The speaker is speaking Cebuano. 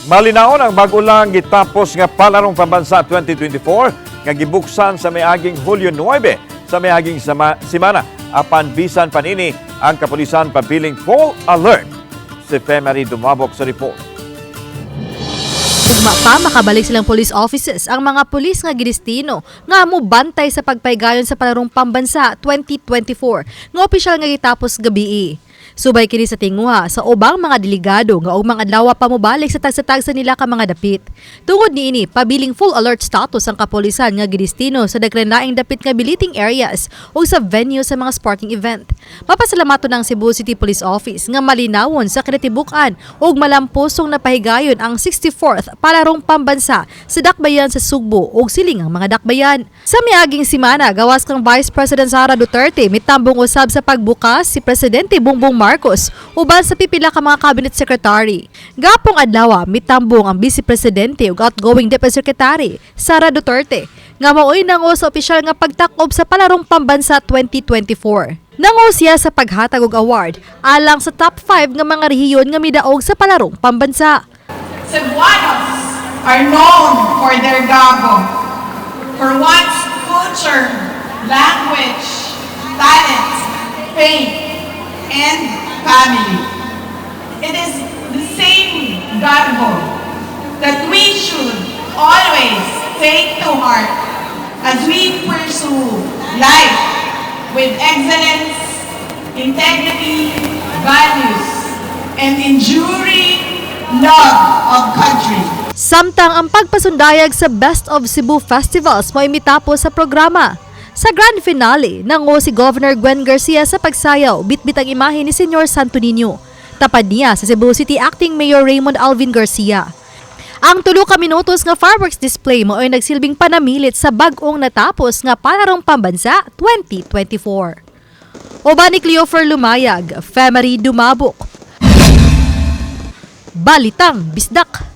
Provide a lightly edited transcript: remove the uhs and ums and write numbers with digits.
Malinawon ang bago lang gitapos nga Palarong Pambansa 2024 nga gibuksan sa miaging Hulyo 9 sa miaging simana. Apan bisan pa niini, ang kapulisan pabiling full alert. Si Femary Dumabok sa report. Ugma pa makabalik silang police offices ang mga pulis nga gidestino nga mobantay sa pagpaygayon sa Palarong Pambansa 2024 nga opisyal nga gitapos gabii. Subay kini sa tinguha sa ubang mga delegado nga ugmang adlaw pa mobalik sa tagsa-tagsa nila ka mga dapit. Tungod niini, pabiling full alert status ang kapolisan nga gidestino sa daghan dapit nga billeting areas o sa venue sa mga sporting event. Mapasalamaton ang Cebu City Police Office nga malinawon sa kinatibuk-an ug malamposong napahigayon ang 64th Palarong Pambansa sa dakbayan sa Sugbo ug silingang mga dakbayan. Sa miaging simana, gawas kang Vice President Sara Duterte, mitambong usab sa pagbukas si Presidente Bongbong Marcos uban sa pipila ka mga cabinet secretary. Gapong adlaw, mitambong ang Vice Presidente ug outgoing Deputy Secretary Sara Duterte nga maoy nango sa opisyal nga pagtakob sa Palarong Pambansa 2024. Nango siya sa paghatag og award alang sa top 5 nga mga rehiyon nga midaog sa Palarong Pambansa. Cebuanos are known for their garbo, for one's culture, language, talent, faith, and family. It is the same garbo that we should always take to heart as we pursue life with excellence, integrity, values, and enduring love of country. Samtang ang pagpasundayag sa Best of Cebu Festivals mo'y mitapos sa programa. Sa grand finale, nango si Governor Gwen Garcia sa pagsayaw, bitbit ang imahe ni Senyor Santo Niño. Tapad niya sa Cebu City Acting Mayor Raymond Alvin Garcia. Ang 3 ka minutos nga fireworks display mao'y nagsilbing panamilit sa bag-ong natapos nga Palarong Pambansa 2024. Uban ni Cleofer Lumayag, Femery Dumabok. Balitang Bisdak.